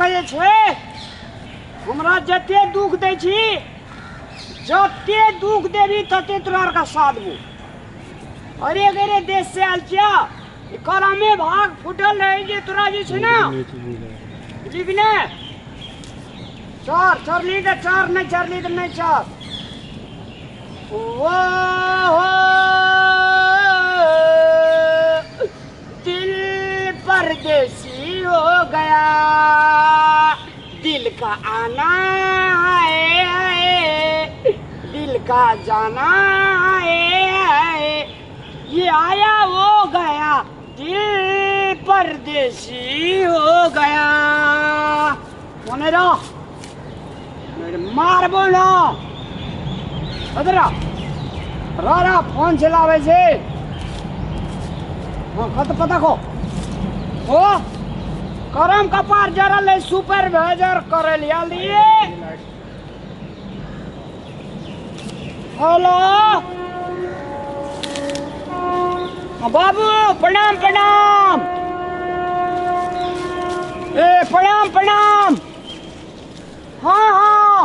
जे छै हमरा जते दुख दै छी, जते दुख देबी तते तोरा आरके साधबो। अरे गेरे देश से आयल छिया, ई करमे भाग फूटल रहै जे तोरा जे छै ना, बुझली कि नहि? चर चरली तऽ चर, नहि चरली तऽ नहि चर। ओ हो दिल परदेसी हो गया, दिल का आना है, दिल का जाना है, ये आया वो गया, दिल परदेसी हो गया। मने रह, मारबो ना। अदरा रह रह, फोन चलाबै छै। हाँ, कत पता को ओ करम कपार जरल है, सुपरवाइजर करे लिया लिए। हेलो बाबू, प्रणाम प्रणाम। ए प्रणाम प्रणाम। हाँ हाँ,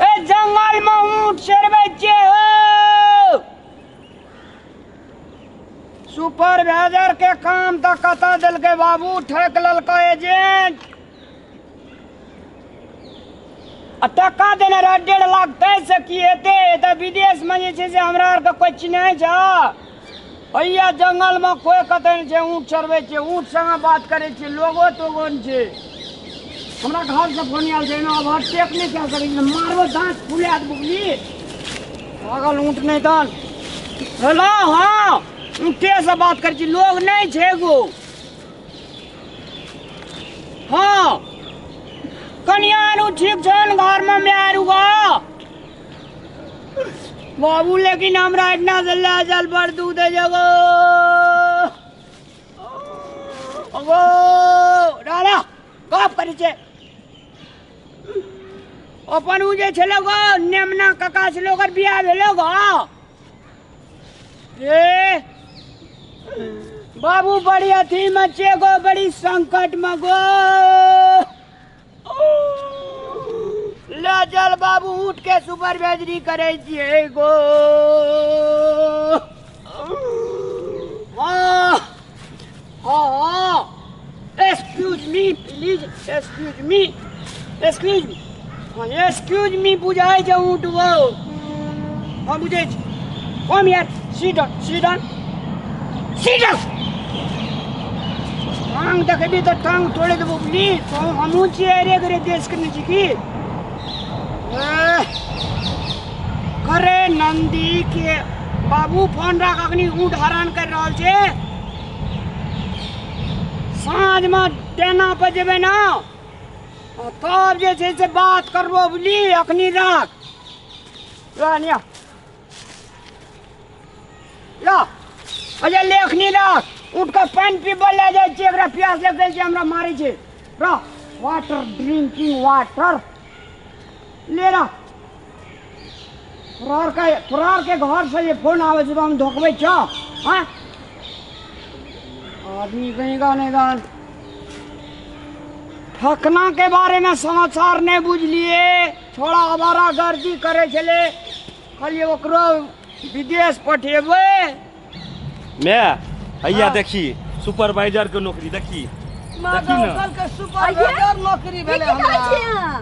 ए जंगल में ऊँट चरबै छियै हो। सुपरवाइजर के काम तऽ कतऽ देलकै बाबू, ठोकि लेलकै एजेंट। आ टका देने रहै 1.5 लाख, ताहिसँ की हेतै? तऽ विदेशमे जे छै से हमरा आरके कोइ चिन्है छै? हैया जंगलमे कोइ कतऽ नहि छै, ऊँट चरबै छियै, ऊँट संगे बात करै छियै, लोगो तोगो नहि छै। हमरा घरसँ फोन आयल छै, एना ओवरटेक नहि कए सकै छी, मारबो दाँत फुला देबो, बुझली? पागल ऊँट नहि तहन। हेलो, हाँ ऊँटेसँ बात करै छी, लोग नहि छै एगो। हाँ कनिया आरू ठीक छनि घरमे, माय आरू गो बाबू, लेकिन हमरा एहिठिना से लए चल, बड़ दुख दै छै गो। गो राधा गप करै छै। अपन उ जे छलै गो नेमना काका छलै, ओकर बियाह भेलै गो। ए बाबू बड़ी अथी में छियै गो, बड़ी संकट में गो। ले चल बाबू, उठ के सुपरवाइजरी करै छियै गो। हाँ हाँ, excuse me please, excuse me, excuse me, हाँ एक्सक्यूज मी। बुझाइ छै ऊँट गो? हाँ बुझै छी। कम यार, sit down, sit down, sit down. टांग देखेबी तऽ टांग तोड़ि देबो, बुझली? हमहूँ छियै अरे गरे देशके नहि छी की। करे नंदी के बाबू, फोन राख, अखनी ऊँट हरान कर रहल छै। साँझमे टेना पर जेबै ना तब जे छै से बात करबो, बुझली? अखनी राख। ला ला, अच्छा ले, अखनी राख। ऊँट के पानि पीबऽ लए जाइ छियै, एकरा प्यास लागि जाइ छै, हमरा मारै छै। रह, वाटर, ड्रिंकिंग वाटर ले रह। तोरा के घर से जे फोन आबै छै तऽ हम धोकबै छौ? हाँ, आदमी कहीं का नहीं दान। ठकना के बारे में समाचार नहीं बुझलिए, थोड़ा आवारा गर्दी करे छलै, कहलिए ओकरो विदेश पठेबै। मैं हैया देखी सुपरवाइजर के नौकरी, देखी देखी ना। कल के सुपरवाइजर नौकरी भेलै की करै हमरा। छी अहाँ?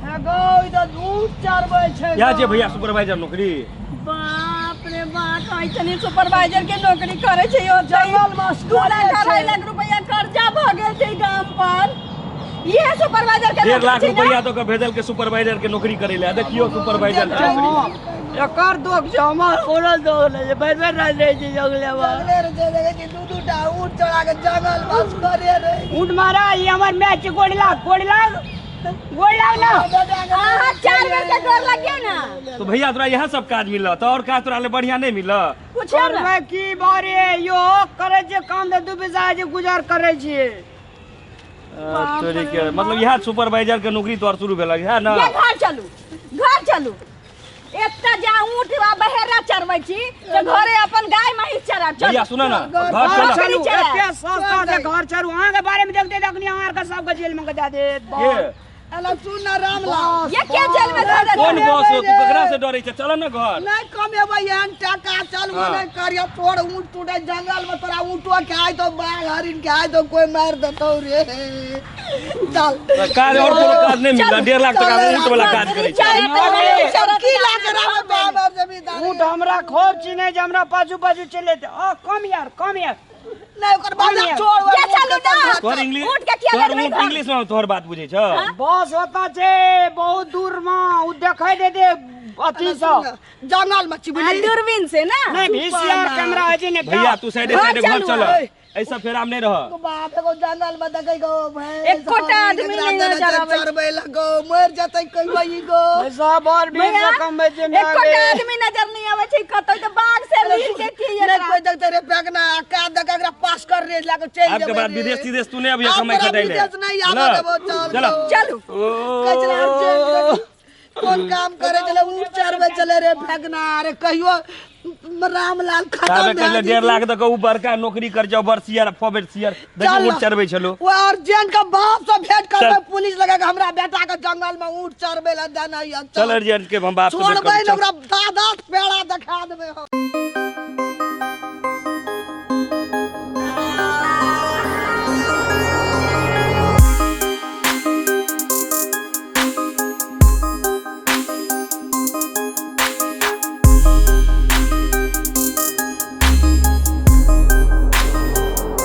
हे गौ, ई तऽ ऊँट चरबै छै। या जे भैया सुपरवाइजर नौकरी। बाप रे बाप, कहै छनी सुपरवाइजर के नौकरी करै छै यो। जंगल मे 2 लाख 2.5 लाख रुपया कर्जा भऽ गेल छै गाम पर, इहे सुपरवाइजर के 1.5 लाख नौकरी छै ना? रुपया तो के भेजल के सुपरवाइजर के नौकरी करे ले, देखियो सुपरवाइजर के नौकरी। एकर दोख छै, हमर कोनो दोख नहि छै। भरि भरि राति रहै छै जंगले मे। जंगले रे छै, देखै छी दू दू टा ऊँट चढ़ा के जंगल बस करे रहै। ऊँट मारा, ई हमर माय छै। गोड़ लाग, गोड़ लाग, गोड़ लाग ना। अहाँ 4 बेर के गोर लगियौ ना। तो भैया तोरा यहाँ सब काज मिलल तो और काज तोरा ले बढ़िया नहीं मिलल? पूछियौ ना। करबै की बारे यो, करै छियै काम तऽ 2 पैसा जे गुजर करै छियै। तोरी के मतलब यहाँ सुपरवाइजर के नौकरी तोहर शुरू भेलक है ना? ये घर चलू, घर चलू। एकटा जा ऊँट आ बहेरा चरबै छी तऽ घरे अपन गाय महींस चराब चल भैया सुन ना घर घर घर चल चलू चला। एते सस्ता से घर चलू अहाँके बारे में देखते देखनी अहाँ आरके सबके जेल में दे देत के अला सुन ना रामलाल ये के जेल में धऽ देतै? कोन बॉस हो तू ककरा से डरै छै चल ना घर नहीं कमेबै एहन टाका चल हाँ। नहीं करियो तोड़ ऊँट टूटे जंगल में तोरा ऊँटो के आय तो बाघ हरिण के आय तो कोई मार देतौ रे चल तऽ काज और कोनो काज नहीं मिलता 1.5 लाख टका में ऊँट वाला काज करै छै अरे, सब की लाख राम बाबर जमींदार ऊँट हमरा खूब चिन्है छै हमरा पाछू पाछू चले आ कम यार कम यार नहीं ओकर बाद कम छोड़ ये चलू ना। तोहर इंग्लिश ऊँट के किया तोहर लड़बै ऊँट घर? इंग्लिश में तोहर बात बुझै छ बस होता छै बहुत दूर में उ देखै दे दे अथी सब जंगल में आ, चिबली दूरबीन से ना नहीं वीसीआर कैमरा है जी ने भैया तू साइडे घर साइडे घर चलू। चल ऐसा फेराम नहीं रह बाप एगो जंगल में देखै गो भैंस एकोटा आदमी हरिण नहि एकरा नजर आबै। चरबै लगो मरि जेतै कहियो ई गो पैसा बार बीस भैया, कमबै छै एकोटा आदमी नजर नहीं आबै छै कतौ तऽ बाघ से लील के की नहि एकरा कोइ देखतै रे बैगना का देख एकरा पास कर रे लाके चलि आपके जेबै बाद रे। विदेश तिदेश तू नहीं अभी आब कमाई तोरा खटाइ ले विदेश नहि आबऽ देबौ चल चल गो। चलू कहै छलै हम चलि जेबै। कोन काम करे छलै ऊँट चरबै छलै रे भगना अरे कहियो रामलाल खत्म ताबे भए कहले जेतै। 1.5 लाख दऽ के उ बड़का नौकरी कर जाओ बरसियर फोबेसियर देखी चल। ऊँट चरबै छलो वो अर्जेंट के बाप से भेंट करबै चल। पुलिस लगा के हमरा बेटा के जंगल में ऊँट चरबै ला देना यऽ चल अर्जेंट के हम बाप से भेंट छोड़बै करबै, ने चल। ओकरा दादा पेड़ा देखा देबै हम।